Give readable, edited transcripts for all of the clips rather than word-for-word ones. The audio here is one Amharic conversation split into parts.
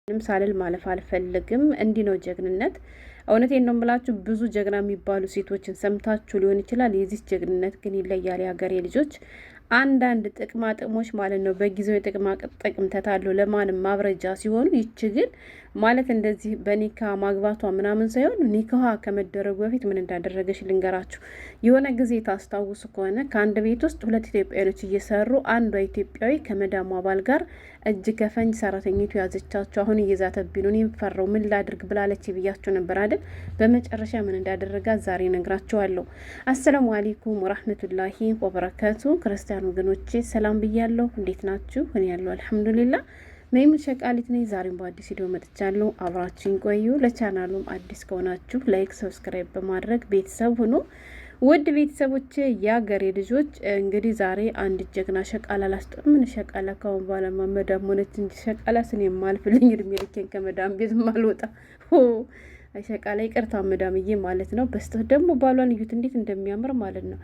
ምንም ሳልል ማለፍ አልፈልግም። እንዲህ ነው ጀግንነት። እውነቴን ነው የምላችሁ። ብዙ ጀግና የሚባሉ ሴቶችን ሰምታችሁ ሊሆን ይችላል። የዚህ ጀግንነት ግን ይለያል። የሀገሬ ልጆች አንዳንድ ጥቅማ ጥቅሞች ማለት ነው በጊዜው የጥቅማ ጥቅም ተታሎ ለማንም ማብረጃ ሲሆኑ፣ ይች ግን ማለት እንደዚህ በኒካ ማግባቷ ምናምን ሳይሆን ኒካዋ ከመደረጉ በፊት ምን እንዳደረገች ልንገራችሁ። የሆነ ጊዜ ታስታውሱ ከሆነ ከአንድ ቤት ውስጥ ሁለት ኢትዮጵያኖች እየሰሩ አንዷ ኢትዮጵያዊ ከመዳሟ ባል ጋር እጅ ከፈንጅ ሰራተኝቱ ያዘቻቸው። አሁን እየዛተብኝ ነው፣ እኔም ፈራው፣ ምን ላድርግ ብላለች ብያቸው ነበር አይደል? በመጨረሻ ምን እንዳደረጋት ዛሬ ነግራችኋለሁ። አሰላሙ አሌይኩም ወራህመቱላሂ ወበረካቱ። ክርስቲያን ወገኖቼ ሰላም ብያለሁ። እንዴት ናችሁ? እኔ ያለው አልሐምዱሊላ መይሙን ሸቃሊት ነኝ። ዛሬም በአዲስ ቪዲዮ መጥቻለሁ። አብራችሁን ቆዩ። ለቻናሉም አዲስ ከሆናችሁ like፣ subscribe በማድረግ ቤተሰብ ሁኑ። ውድ ቤተሰቦቼ የአገሬ ልጆች እንግዲህ ዛሬ አንድ ጀግና ሸቃላ ላስጠ ምን ሸቃላ ካሁን በኋላ መዳም ሆነች እንጂ ሸቃላ ስን የማልፍልኝ እድሜ ልኬን ከመዳም ቤት ማልወጣ ሸቃላ ይቅርታ መዳምዬ ማለት ነው። በስተ ደግሞ ባሏን እዩት እንዴት እንደሚያምር ማለት ነው።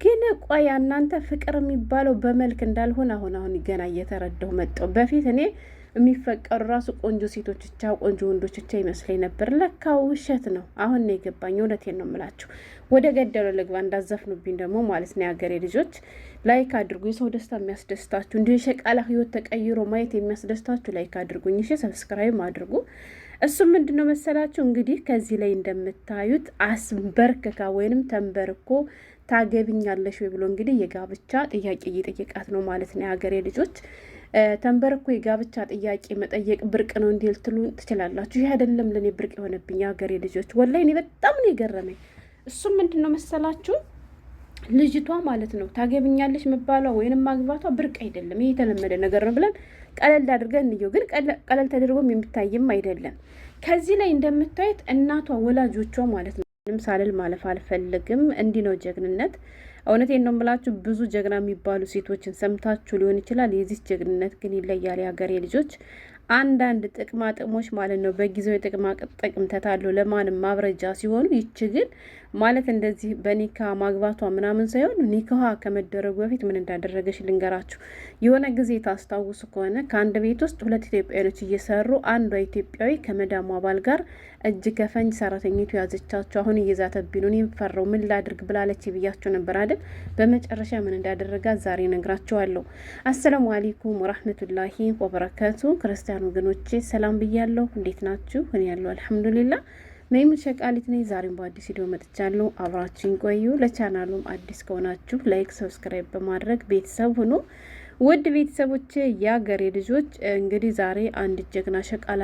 ግን ቆይ እናንተ ፍቅር የሚባለው በመልክ እንዳልሆነ አሁን አሁን ገና እየተረዳሁ መጣሁ። በፊት እኔ የሚፈቀሩ ራሱ ቆንጆ ሴቶች ብቻ ቆንጆ ወንዶች ብቻ ይመስለኝ ነበር። ለካ ውሸት ነው። አሁን ነው የገባኝ። እውነቴን ነው የምላችሁ። ወደ ገደለው ልግባ እንዳዘፍኑብኝ ደግሞ ማለት ነው። የሀገሬ ልጆች like አድርጉ። የሰው ደስታ የሚያስደስታችሁ እንዲሁ የሸቃላ ህይወት ተቀይሮ ማየት የሚያስደስታችሁ like አድርጉኝ። እሺ subscribe አድርጉ። እሱም ምንድን ነው መሰላችሁ እንግዲህ ከዚህ ላይ እንደምታዩት አስበርክካ ወይንም ተንበርኮ ታገብኛለሽ ወይ ብሎ እንግዲህ የጋብቻ ጥያቄ እየጠየቃት ነው ማለት ነው። የሀገሬ ልጆች ተንበርኮ የጋብቻ ጥያቄ መጠየቅ ብርቅ ነው እንዲህ ልትሉ ትችላላችሁ። ይህ አይደለም ለእኔ ብርቅ የሆነብኝ የሀገሬ ልጆች፣ ወላሂ እኔ በጣም ነው የገረመኝ። እሱም ምንድን ነው መሰላችሁ ልጅቷ ማለት ነው ታገብኛለች መባሏ ወይንም ማግባቷ ብርቅ አይደለም። ይህ የተለመደ ነገር ነው ብለን ቀለል አድርገን እንየው። ግን ቀለል ተደርጎም የሚታይም አይደለም። ከዚህ ላይ እንደምታዩት እናቷ ወላጆቿ ማለት ነው ምንም ሳልል ማለፍ አልፈልግም። እንዲህ ነው ጀግንነት። እውነቴን ነው የምላችሁ። ብዙ ጀግና የሚባሉ ሴቶችን ሰምታችሁ ሊሆን ይችላል። የዚህ ጀግንነት ግን ይለያል። የሀገሬ ልጆች አንዳንድ ጥቅማ ጥቅሞች ማለት ነው በጊዜው የጥቅማ ጥቅም ተታሎ ለማንም ማብረጃ ሲሆኑ፣ ይች ግን ማለት እንደዚህ በኒካ ማግባቷ ምናምን ሳይሆን ኒካዋ ከመደረጉ በፊት ምን እንዳደረገች ልንገራችሁ። የሆነ ጊዜ ታስታውሱ ከሆነ ከአንድ ቤት ውስጥ ሁለት ኢትዮጵያኖች እየሰሩ አንዷ ኢትዮጵያዊ ከመዳሟ ባል ጋር እጅ ከፈንጅ ሰራተኝቱ ያዘቻቸው። አሁን እየዛተብኝ ነው፣ እኔም ፈራው፣ ምን ላድርግ ብላለች ብያቸው ነበር አይደል? በመጨረሻ ምን እንዳደረጋት ዛሬ ነግራችኋለሁ። አሰላሙ አሌይኩም ወራህመቱላሂ ወበረካቱ። ክርስቲያን ወገኖቼ ሰላም ብያለሁ። እንዴት ናችሁ? እኔ ያለው አልሐምዱሊላ መይሙን ሸቃሊት ነኝ። ዛሬም በአዲስ ቪዲዮ መጥቻለሁ። አብራችሁን ቆዩ። ለቻናሉም አዲስ ከሆናችሁ like፣ subscribe በማድረግ ቤተሰብ ሁኑ። ውድ ቤተሰቦቼ የአገሬ ልጆች እንግዲህ ዛሬ አንድ ጀግና ሸቃላ